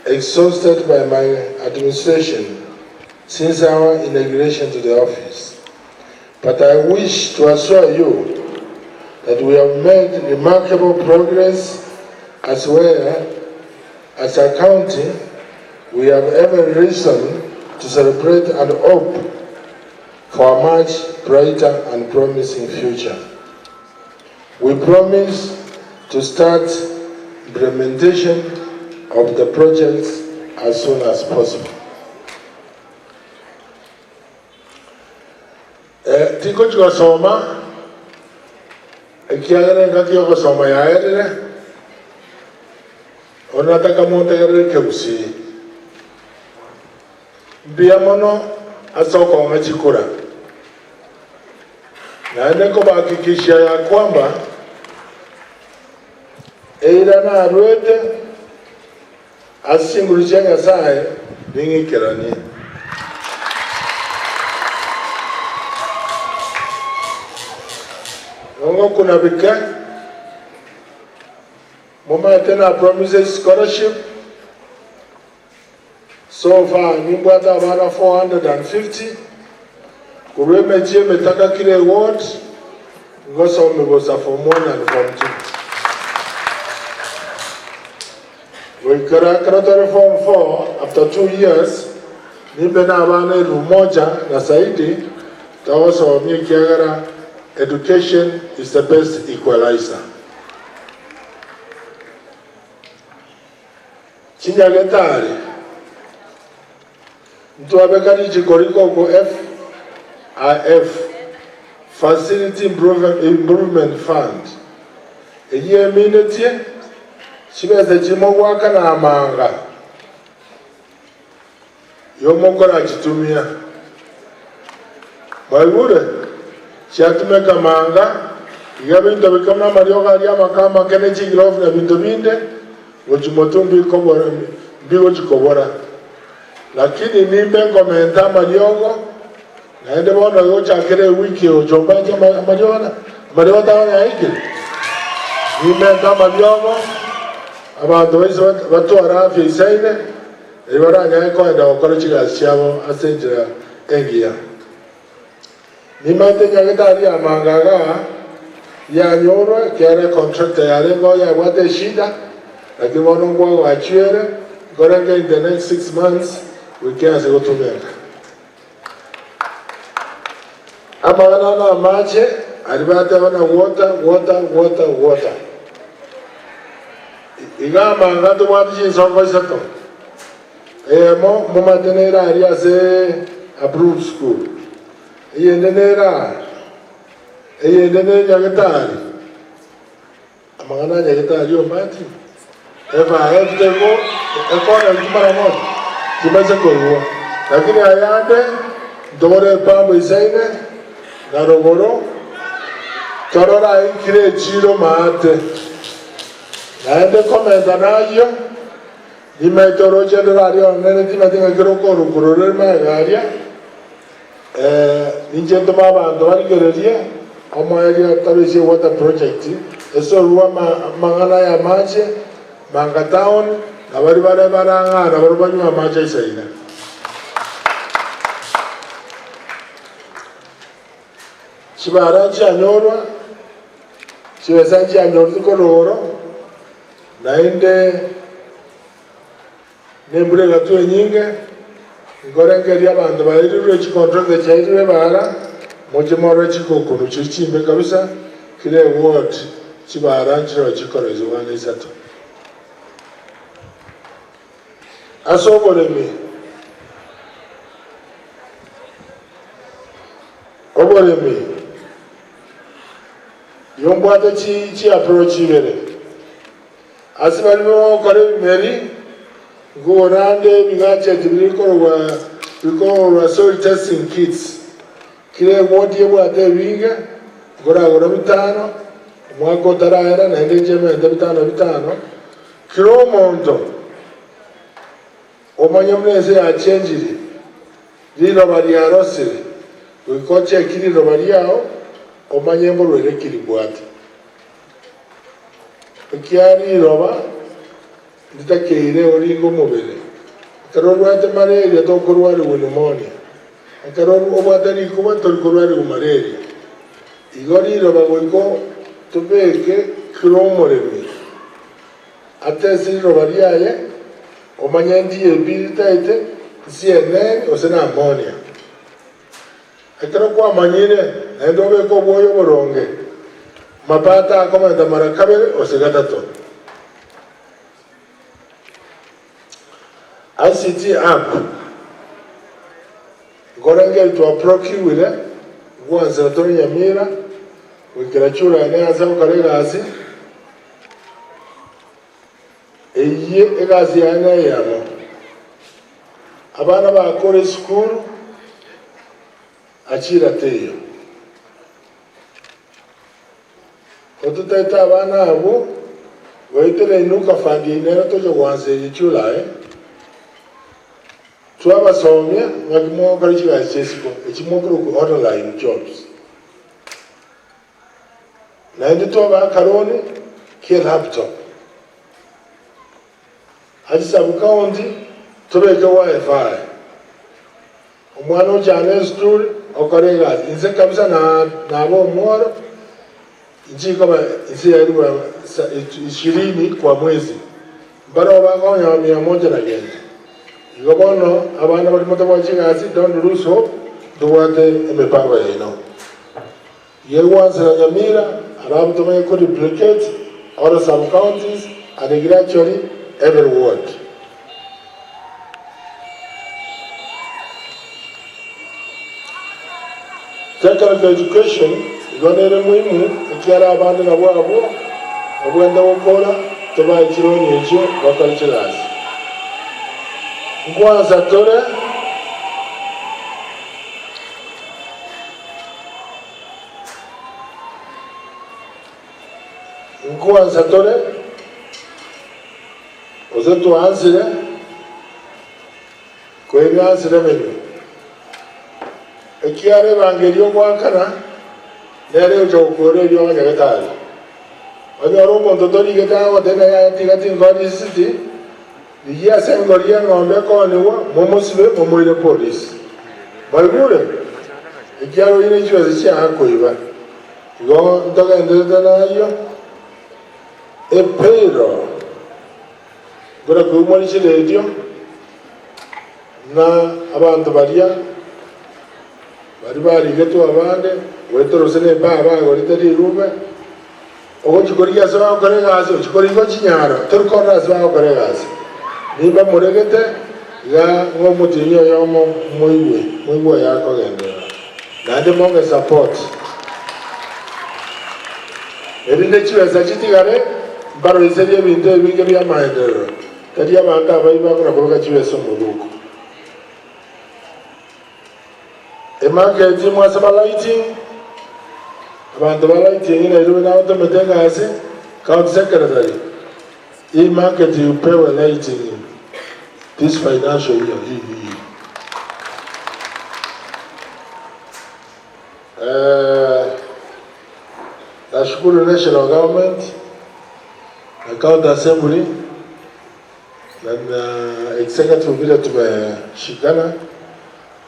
exhausted by my administration since our inauguration to the office, but I wish to assure you that we have made remarkable progress as well as a county we have every reason to celebrate and hope for a much brighter and promising future. We promise to start implementation of the projects as soon as possible. Eh, tingochi gosoma ekiagera engaki y'ogosoma yaerire, bono nataka montegerere ekegusii. Mbuya mono ase okong'a chikura. Naende nkobahakikishia ya kwamba eira naruete ase chinguru chia Nyasae ning'ikeranie. Nongokuna bike, momanyete na promise scholarship. So far nimbwate abana 450 korwa emechie emetaka kira eward ngosomia bosa form one and form two. Goikera ekero tore form four after 2 years nimbe na abana elfu moja na zaidi togosomia ekiagera education is the best equalizer. Chinyagetari, ntwabeka richiko rikogwa FIF, Facility Improvement Fund, eyio eminetie chibesa chimogoakana amanga yomokorachitumia. Mwaigure? Chiatumeka amanga, iga binto bike buna amariogo aria amake amake ne chigirofu na binto binde, gochia motwe mbikobora mbigochi kobora. Lakini nimbe nkomenta amariogo, naende bono gochakera ewiki egocha ombache amariogo na amariogo tagokonyara yaikire. Nimente amariogo, abanto baise batware afya isaine, Erio baranyare koenda gokora chigasi chiabo ase enchera engiya. Nimanyete nyagetari y'amanga igaa yanyorwa, ekiagera econtractor yarenge oo yabwate eshida, lakini bono nkwagoachwa ere, nkorenge in the next 6 months goika ase gotumeka. Amang'ana na amache aria bateba na water, water, water, water. Iga amanga tobwate chinsongo isato. Eyemo momate nere aria ase approved school, eyende nere aa, eyende ne nyagetari. Amang'ana a nyagetari omati, FIF tego ekona mara moja timase koigwa, lakini ayande ntobore epambo isaine na rogoro torore aikire echiro maate naende komenta nayio nimaete oroche ndore aria onene timanyeti ng'aki rokorukurura rore magega aria. Ninche ntome abanto barigererie omoerio otabesie water project ase orwo amang'ana y'amache Manga town na baria bare barang'ana barabwo banywe amache aisaine. Chibara nchianyorwa, chibesa nchianyorwa korwa igoro, naende. Nembura egatwa enyinge, nkorengereria abanto bairirwe chicontractor chiairirwe ebaara, moche morore chikokonu chiria chimbe kabisa, kera eward chibaara nchireo chikoroisiwa ang'e isato. Ase oboremi, oboremi, nigo mbwate chiapproach ibere. Ase baria bagokora ebimeri, nkogora nde ebigacheti biria bikorogwa bikorwa soil testing kits. Kera egoti ebwate ebinge, nkoragora bitano, omwaka otaraera naende inche emente bitano bitano, kera omonto omanye buna ense yachenchiri, riroba riarosire, goika ocheki riroba riao, omanye mborwaire ki ribwate. Ekiagera riroba. Nditakeire oringe omobere. Ekero orwate malaria tokorwarigwa pneumonia. Ekero obwate rikuba tori korwarigwa malaria. Igo riroba goika tobeke kera omoremi atese riroba riaye omanye DAP ritaete, CNN gose na ammonia. Ekero kwamanyire naende obeke obwoyo oboronge, mapato akomenta mara kabere gose gatato. ICT app nkorengereria twaprokiwire gwansera tore Nyamira goikera churane ase gokora egasi eyie egasi yaye neyemo. Abana bakore esukuru achira teiyo. Ototaete abana abwo goetera Inuka Fund eye nero tocha goansa eye July, twabasomia ng'aki mogokora chigasi chia isiko echi mokorokwa online jobs. Naende twabaa akaroni kie laptop. Ase sub county tobeke wifi. Omwana ochane esukuru okore egasi inse kabisa na naba omworo inche ikoba inse ya elfu ishirini kwa mwezi mbarabwo bakonyora mia moja na gento. Igo bono abana baria motabwati chigasi don't lose hope ntobwate emipango yaino. Iga egwansera Nyamira alafu tomanye ko replicate all sub counties and gradually every ward. Technical education igo nere muhimu ekiagera abande nabwo abwo babwenerete gokora tobae chironi echio bakore chigasi. Nkwansa tore. Nkwansa tore, gose twansire koeng'ansera emenwa, ekiagera ebanga eria ogoakana nere egocha gokoora eriogo nyagetari. Onyore omonto torigete agogotebia ng'a yaya tiga tinkora risiti, rigia ase engori y'eng'ombe ekoonigwa, momosibe momoire polisi. Mwaigure? Ekiagera oyio ne chibesa chiaye akoiba. Igo ntogenderete nayio. Epeiro nkore koumora chiredio na abanto baria baria barigetwe abande goetera gose ne ebaa bagorete rirube ogochia korigia ase bagokora egasi ochia korigia ochinyara tori korora ase bagokora egasi nimba moregete iga ng'a omotienyi oyomo moigwe moigwe oyo akogenderera naende mong'e support. Erinde chibesa chitigare, mbaroiserie ebinto ebinge bi'amagenderero, tari abanto abaibi bakona kobeka chibesa omobuko. Emarket mwase ba lighting, abanto ba lighting Nairobi nabatomete egasi, county secretary, hii market upewe lighting this financial year hii hii. Nashukuru national government na county assembly na na executive vile tumeshikana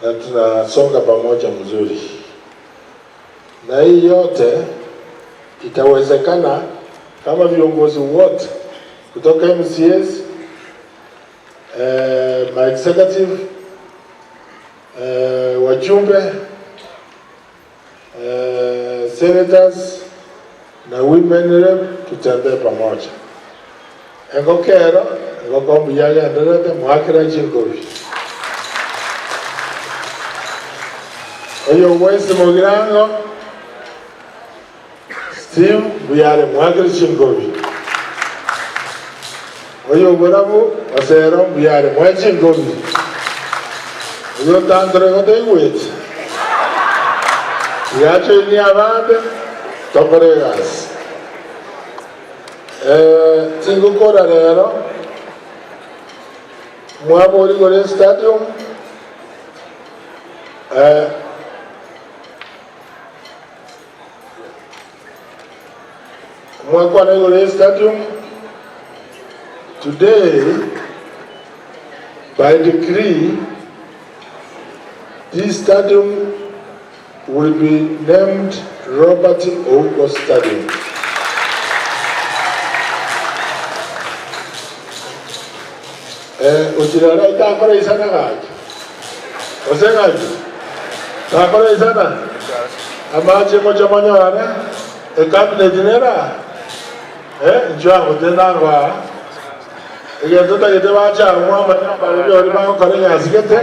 na tunasonga pamoja mzuri, na hii yote itawezekana kama viongozi wote kutoka MCAs, eh, ma executive eh, wajumbe eh, senators na women rep tutembee pamoja. Engoko ero engoko mbuya agendererete moakere chinkobi. Oyo bwensi mogirango Steve mbuya are moakere chinkobi. Oyo oborabu osero mbuya are moe chinkobi. Oyo otantore gotaigweti tiga ajoinie abande tokore egasi. Eh, tingokora rero mwabori igoro estadium eh, Mwakwana igoro ye stadium. Today, by decree, this stadium will be named Robert Ouko Stadium. Eh, ochire ara itakora isana gaki. Gose ng'aki? Takora isana? Amache moche monyore, ecabinet nere aa. Eh, inchuo agotenda ango aa. Egento ntagete bache aa mwamanya abarobia baria bagokora egasi gete.